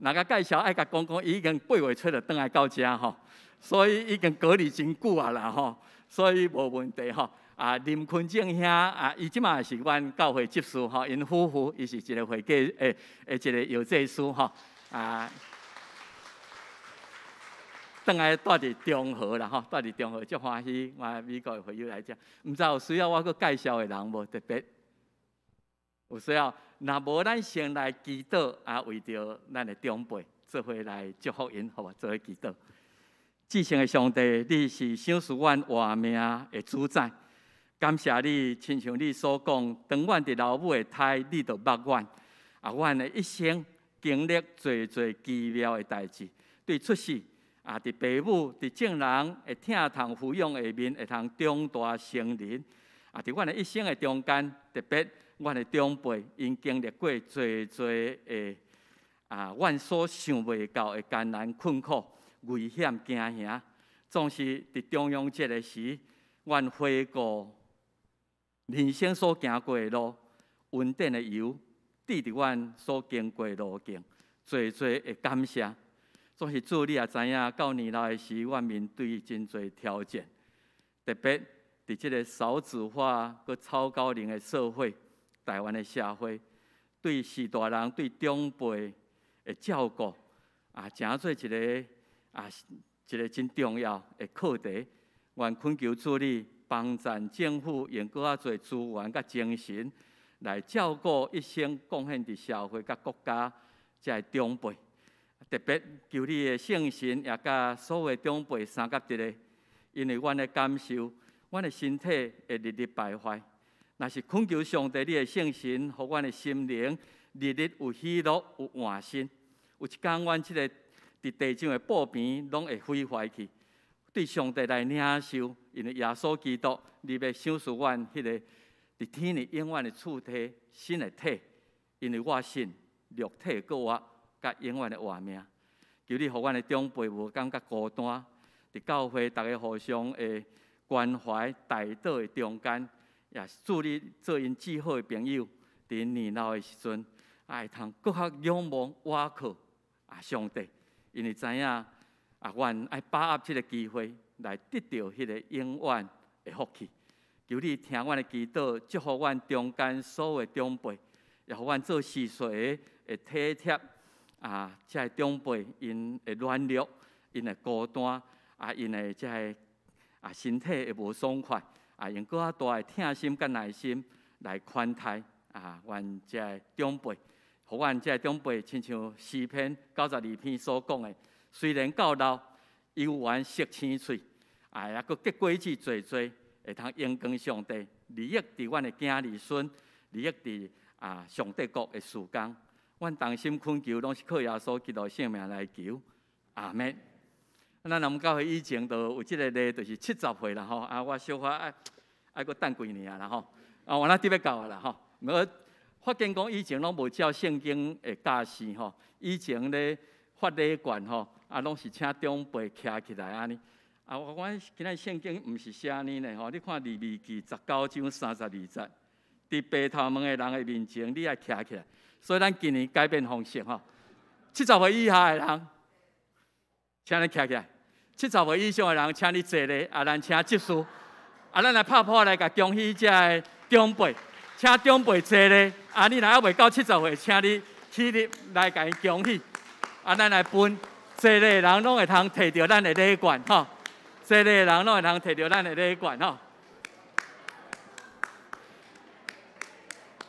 若共介紹愛共講講，伊已經8月初就轉來到遮吼，所以已經隔離真久啊啦吼，所以無問題吼。啊，林坤正兄啊，伊這馬是阮教會執事吼，𪜶夫婦伊是一個會計的一個藥劑師吼。啊，轉來住佇中和啦吼，住佇中和足歡喜，我美國的會友來遮，毋知有需要我閣介紹的人無？特別有需要。若無，咱先來祈禱啊，為著咱的長輩做伙來祝福𪜶，好無？做伙祈禱。至聖的上帝，你是賞賜阮活命的主宰，感謝你，親像你所講，當阮佇老母的胎，你就捌阮。啊，阮的一生經歷濟濟奇妙的代誌，對出世啊，佇爸母、佇眾人的疼痛撫養下面，會通長大成人。啊，佇阮的一生的中間，特別阮的長輩，𪜶經歷過濟濟的啊，阮所想袂到的艱難困苦、危險驚嚇，總是佇重陽節的時，阮回顧人生所行過的路，恩典的油滴佇阮所經過的路徑，濟濟的感謝。總是主，你也知影，到年老的時，阮面對真濟挑戰，特別佇這个少子化、閣超高齡的社會，台灣的社會對序大人、對長輩的照顧啊，成做一个啊，一个真重要的課題。願懇求主你幫贊政府用閣較濟資源佮精神來照顧一生貢獻佇社會佮國家這个長輩。特別求你的聖神也佮所有長輩相佮佇咧，因為阮的感受，阮的身體會日日敗壞。若是懇求上帝，你的聖神，予阮的心靈日日有喜樂、有換新。有一天，阮這个佇地上的布棚攏會毀壞去，對上帝來領受，因為耶穌基督，你欲賞賜阮彼个佇天裡永遠的厝體、新的體，因為我信肉體閣活，佮永遠的活命。求你予阮的長輩無感覺孤單，佇教會逐家互相的關懷、代禱的中間，也是主你做𪜶至好的朋友，佇𪜶年老的時陣，會通閣較仰望、倚靠啊上帝，因為知影啊，阮愛把握這个機會來得著彼个永遠的福氣。求你聽阮的祈禱，祝福阮中間所有的長輩，也予阮做司事的會體貼啊，這个長輩𪜶的軟弱、𪜶的孤單啊，𪜶的這个啊身體會無爽快。啊，用閣較大的疼心佮耐心來寬待啊，阮這个長輩，予阮這个長輩親像詩篇92篇所講的，雖然到老，猶原熟青喙，啊，猶閣結果子濟濟，會通榮光上帝，利益佇阮的囝兒孫，利益佇啊上帝國的事工。阮同心懇求，攏是靠耶穌基督的聖名來求，阿們。咱南教會以前就有這个例，就是70歲啦吼。啊，我小可愛愛閣等幾年啊啦吼。啊，我那得欲到啊啦吼。我發現講以前攏無照聖經的教示吼，以前咧發禮券吼，啊，攏是請長輩徛起來按呢。啊，我講今仔聖經毋是寫按呢呢吼。你看利未記19章32節，佇白頭毛的人的面前，你愛徛起來。所以咱今年改變方式吼，70歲以下的人，請你徛起來；70歲以上的人，請你坐咧。啊，咱請執事，啊，咱來拍破來共恭喜這个長輩，請長輩坐咧。啊，你若猶未到70歲，請你起立來共𪜶恭喜。啊，咱來分坐咧的人攏會通提著咱的禮券吼，坐咧的人攏會通提著咱的禮券吼。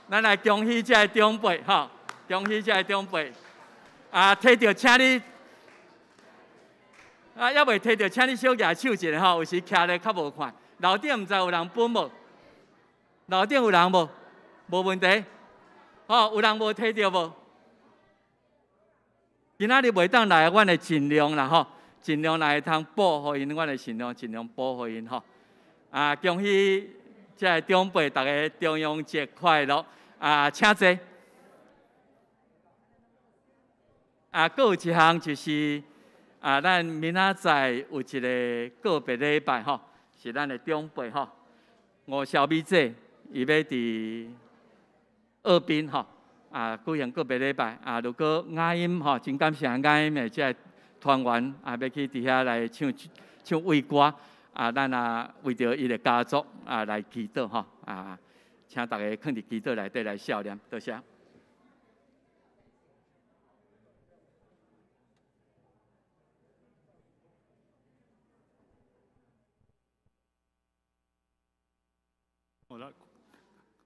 咱來恭喜這个長輩吼，恭喜這个長輩。啊，提著請你。啊，猶未提著，請你小舉手一下吼，有時徛咧較無看。樓頂毋知有人分無？樓頂有人無？無問題。吼，有人無提著無？今仔日袂當來，阮會盡量啦吼，盡量來通補予𪜶，阮會盡量盡量補予𪜶吼。啊，恭喜這个長輩，逐家重陽節快樂！啊，請坐。啊，閣有一項就是啊，咱明仔載有一个告別禮拜吼，是咱的長輩吼，吳小美姐，伊欲佇澳濱吼。啊，舉行告別禮拜啊！如果雅音吼，真感謝雅音的這个團員啊，欲去佇遐來唱唱慰歌啊，咱啊為著伊的家族啊來祈禱吼啊，請大家囥佇祈禱內底來孝念，多謝。好啦，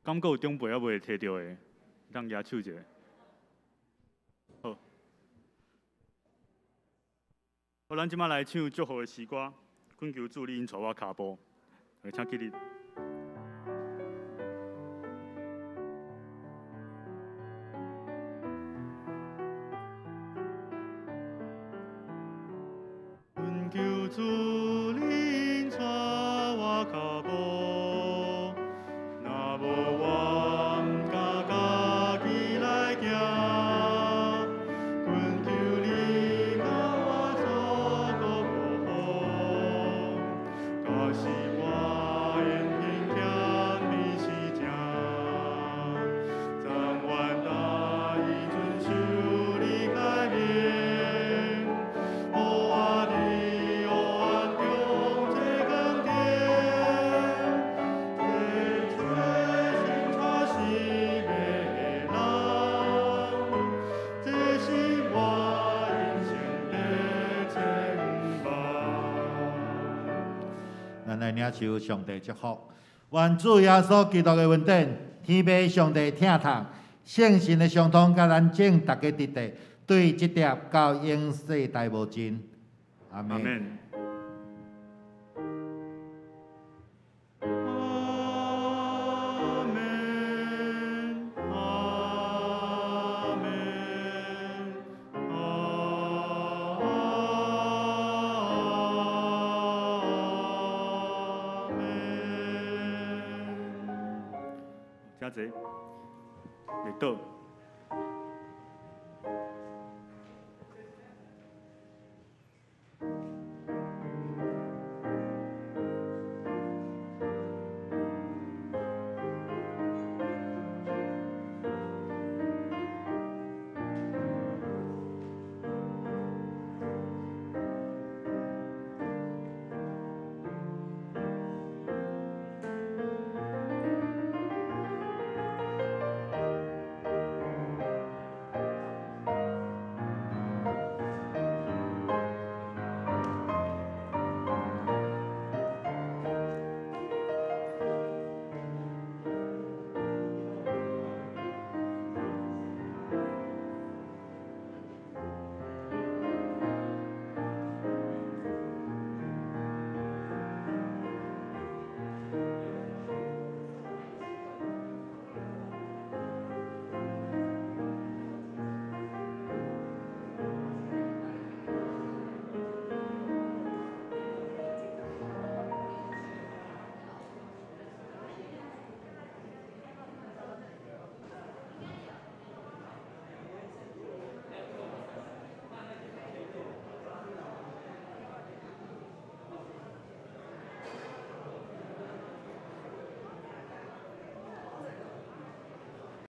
敢閣有長輩猶未提著的？當舉手一下。好，好，咱這擺來唱祝福的詩歌，懇求主你引帶我跤步，來請起立。懇求主你引帶我跤步，若無我毋敢家己來行，懇求你共我做個保護，假使我言行欠美是正，但願大意遵守你誡命，予我佇黑暗中做光點，這心帶生命的人，這是我人生的展望。咱來領受上帝祝福，願主耶穌基督的恩典、天父上帝疼痛、聖神的相通，佮咱眾逐家佇地，對這疊到永世代無盡。阿阿們。們。阿們，阿們，阿們。請坐，列倒。